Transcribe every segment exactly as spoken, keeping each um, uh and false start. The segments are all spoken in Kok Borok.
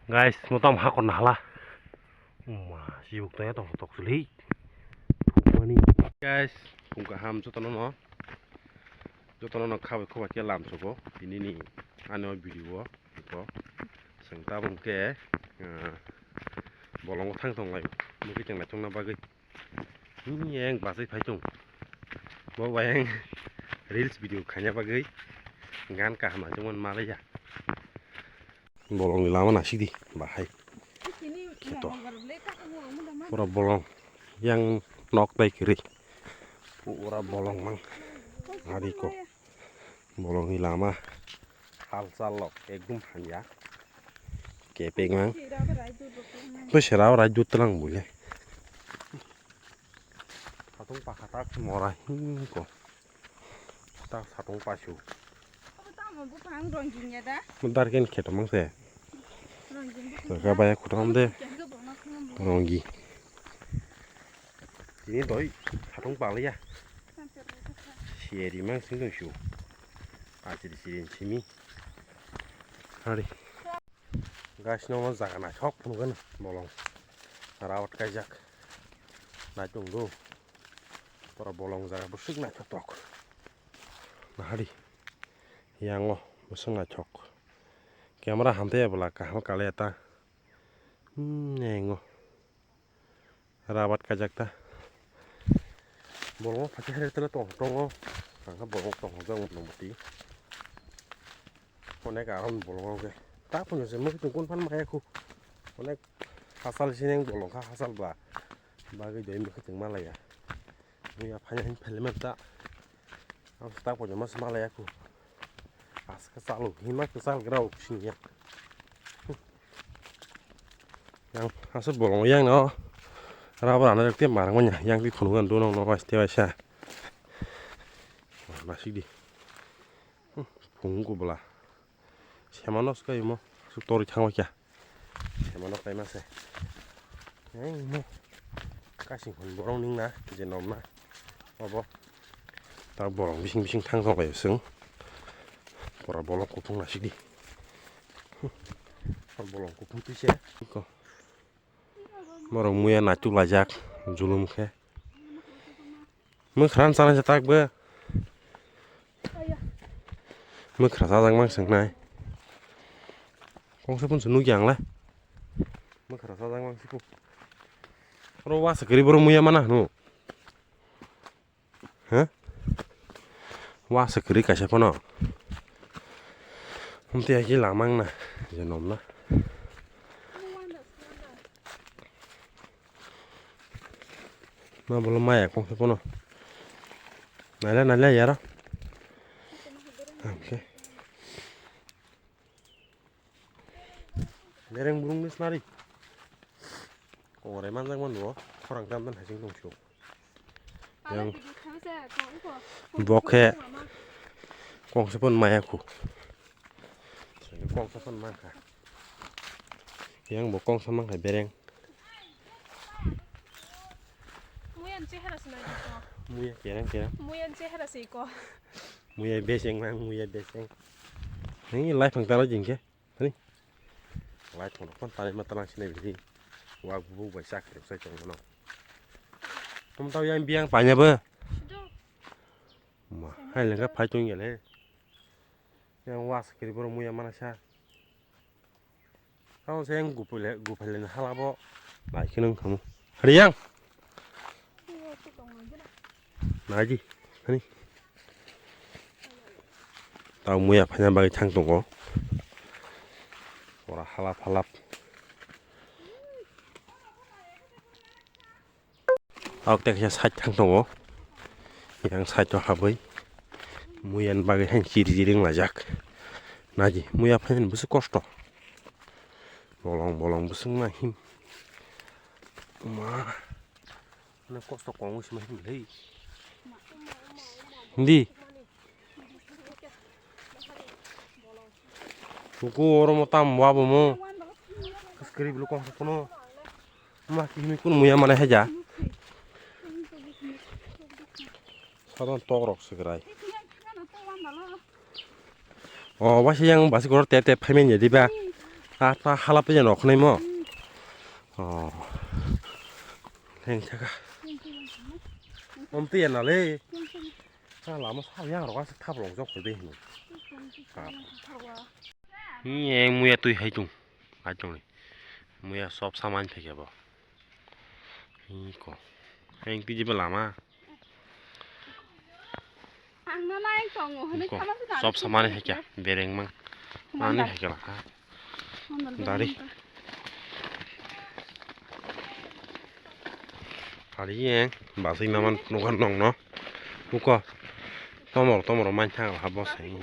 Guys, motom hakor nahala. Uma, sibuk tanya tong tok suli. Mani. Guys, kung kaham jotono no. Jotono no khabai khobai khe lam sugo. Tini ni ano video o. Ko. Seng tabung ke, ah, bolong thang tong lai. Mukhi teng lai tong na bagwi. Hmm, yang basai phai tong. Bo bayang reels video khanya bagwi. Gan kaham ang tong man malaya. Bolong ni lama nasik di, bahai. Kheto. Pura bolong. Yang nok tai kiri. Pura bolong mang. Hari ko. Bolong ni lama. Hal chal lok ekdum hamya. Kepeng mang. Bo sera rai dut lang bule. Satung pakha tak mora hing ko. Tak satung pasu. Abo tamo buphang rongjing ya da? Mo darken kheto mang se. Rongjing buphang. Jaga baya khutam de. Kya ga bongma khum bu? Ronggi. Tini doi satung paliya. Sampai bu kha. Sieri mang sing dong su. Asiri sirin simi. Hari. Guys, no jaga naithok phunukgani bolong. Rawat kaijak. Naitung do. Pura bolong jaga bwswk naithotok. Nahari. Yango bwswk naithok. Camera hamtaya bwla kaham kale ta. Hmm, yango. Rabat kajak ta. Bolong phaikhe hai tele tong tongo. Ang khe bolong tong hokjak motmoti. Onek aron bolong khe. Ta phunukse mukhe tong kun phan maya khu. Onek hasal sineng bolong kha hasal ba. Bagwi doi mukhe tong malaya. Muya phai hin phele mata. Ang tak pojo mas malaya khu. Aska salu hima ke sal grau sing yak. Yang asal bolong yang no. Raba rana te marang manya yang di phunuk an dunong no bai te bai sa. Masik di. Phunuk ko bela. Semanos kai mo. Su tori thang kya. Semanos kai mase. Yang mo. Kasing hon borong ning na je nom na. Obo. Ta bolong bising bising thang thang bai sung. Pora bolong kuphung na sidi. Bolong kuphung tise. Ko. Borok muya naituk laijak, julum khe. Mwkhran sana se tak bo. Mwkhra sajak mang swngnai. Kongsa phunsu nukya ang le. Mwkhra sajak mang siku. Oro wasa kwrwi borok muya mana hwno. Huh? Wasa kwrwi kaisa phano. Hum tei hai khe lamang na je nom na. Ma bolo maya kong se phano. Naila naila yara. Okay. Bereng burung ni snari. Kongrai manjak man bo, khorang tam dan hasing tong sio. Yang bokhe kong sepon maya khu. Kong sepon mangkha. Yang bo kong sepon mangkha bereng. Muyan chehara sinai ko. Muya kerang kerang. Muyan chehara sei ko. Muya beseng mang, muya beseng. Ni lai phang taro jingke. Hani. Lai phang kon tani ma talang sinai bidi. Wa gubu bai sak rek sai tong no. Tum tau yang biang panya be. Ma, hai lengka phai tong gele. Yang was kiri boro muya mana sa. Tamo se yang gupule, gupule na hala bo. Bai khe nung khamu. Hari yang. Naji. Hani. Tau muya phanya bagwi thang tongo. Ora halap halap. Tok tei kaisa side thang tongo. Yang side o habwi muyan bagwi haino chiri chiri wng laijak. Naji muya phainani bwswk kosto. Bolong bolong bwswk ma him. Ma. Ano kosto kongwi sima him lei. Hindi. Buku oro mo tam wa bo mo. Skri bulu kong kono. Ma ki mi kun muya mana haja. Sadan tok rok sigrai. O, wasi yang basi gor tep tep phaimanya diba. Ta ta hala pe jano khwnai mo. Oh. Leng thaka. Om tiya na le. Ta lama sa yang rok asa thap rok jok khoi be hino. Ni e muya twi hai tung. Hai tung ni. Muya sob saman phege bo. Ni ko. Eng tiji ba lama. Ang na nai tongo, hwnwi ko, sama se sob samani hai kya, bereng mang. Ani hai kya laka. Dari. Hari yang basui maman nukan nong no. Buko. Tomor, tomor, main thang ha boss. Ang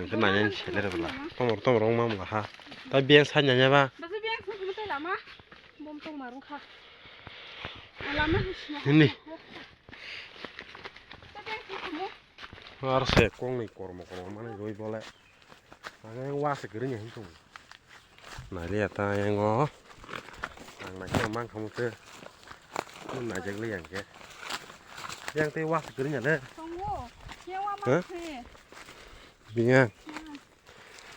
khe nanya ni sele bela. Tomor, tomor, ong mam ha. Ta biang sa nanya ba. Basi biang sa lama. Bom tong marung kha. Lama ni sima. Ini. Ar se kong ni kormo kormo mani roi bole. Ang yang wa se gri ni hin tung. Nai le ta yang o. Ang nai ke mang khamu te. Mun nai jak le yang ke. Yang te wa se gri ni le. Tongo. Yang wa ma. Hah? Khe. Binga.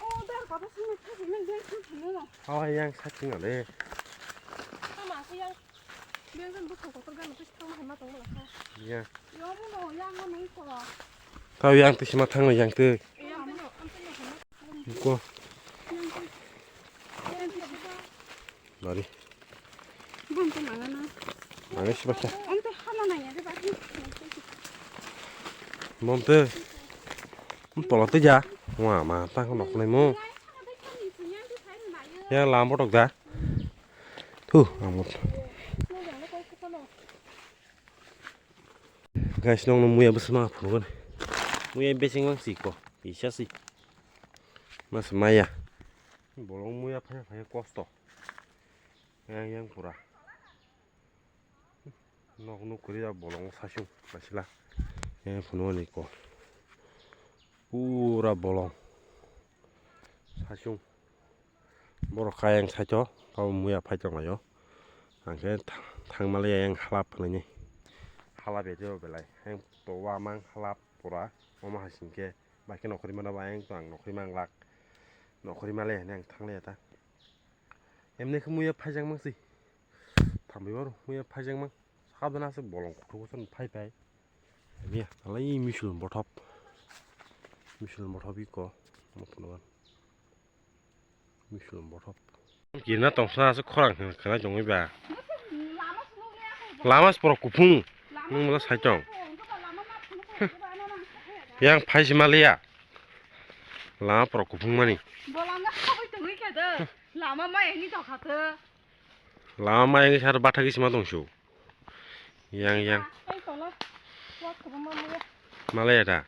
Oh, dar kata sini khe sini biang sa sini no. Aw yang sa sini le. Tama se yang. Biang jan bwkhang kotor gana twi thangma hai ma tongma lakha. Ya. Yo mo no yang ma nang ko. Tao yang twi sima thangno yang twi. Yang mo no, ang twi no hama. Ko. Yang twi. Yang twi sima. Bari. Bom twi mangana. Mane sima kya. Ang twi hama nang ya de ba. Bom twi. Tolo twi ja. Wa ma tang nok nai mo. Ya lam botok da. Thu, ang mut. Guys, nong no muya bwsma phunukgani. Muya beseng mang si ko, bisa si. Mas maya. Bolong muya phaya phaya kosto. Yang yang pura. Nok nuk kuri da bolong sasung masila. Yang phunukgani ko. Pura bolong. Sasung. Borok kayang saito, abo muya phai tonglaio. Ang khe tha-, thangmaliya yang halap hwnwi. Halap ya teibo belai. Yang to wamang halap pura. Omo hai sing khe, bai khe nokhorwi mano ba, yang to ang nokhorwi mang lak. Nokhorwi maliya hwnwi ang thangliya ta. Emni khe muya phaijak mang si. Thambi baro muya phaijak mang. Sabdana se bolong kuthuk se phai phai. Miya, alai misul bothop. Misul bothop iko. Motonogan. Misul bothop. Kina tongsa se khorang khna khna jongwi ba. Lama se borok kuphung. Nung mala sai tong. Yang phai si maliya. Lama borok kuphung mani. Bolanga khabui tongwi khe de. Lama mai ni tokha te. Lama mai ni sar bathagi sima tongsu. Yang, yang. Ai, tola. Wak, kebang, mama, ya. Malaya da.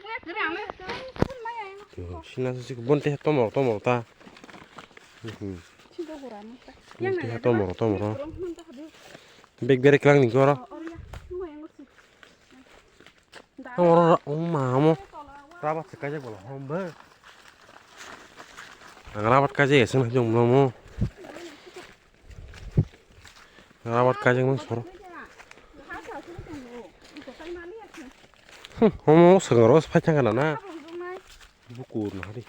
Wak, kere, ame. Yo, sina sik bonte tomor, tomor ta. Mhm. Sida gora, mata. Yang bonte na, ha tomor, tomor. Bek bere klang ni goro. Oh, oh, ya. Mo yang si. Oro, o ma, omo. Rabat se kaijak bolo, hom be. Ang rabat kaijak ya, seng jong bolo mo. Rabat kaijak mang soro. Hmm, omo sengaro phai thang kana na. Bukur na hari.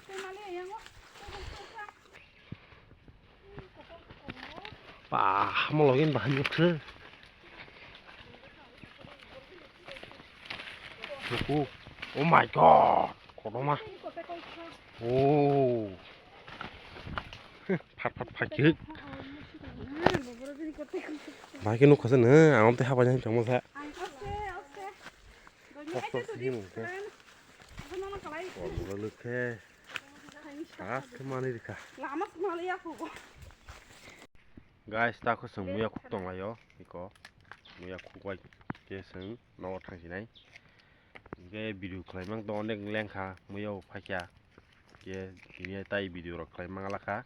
Ba, hamo login ba hanyuk se. Nuku. Oh my God. Kotorma. Oh. Phat phat phat khe. Bai khe nukha se no, ang tei haba jani tongma sa. Kosto sini mungkhe. Kotorma lukhe. As khe manwi rikha. Lama se manwi ya khugo. Guys, ta kho chwng muya khuk tonglaio, iko muya khuk bai khe chwng nogo thangsinai. Hingkhe video khlaimang tongo, onek lengkha muya bo phaikha. Khe tini tai video rok khlai manglakha.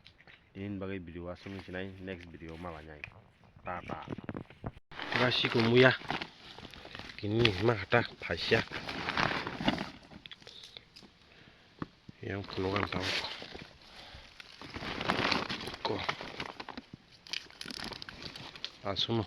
Tini bagwi video aswk sinai, next video malainai. Tata. Guys, iko muya kini ma hata phaisa. Yang phunukgani tabuk. Ko. Aswkno.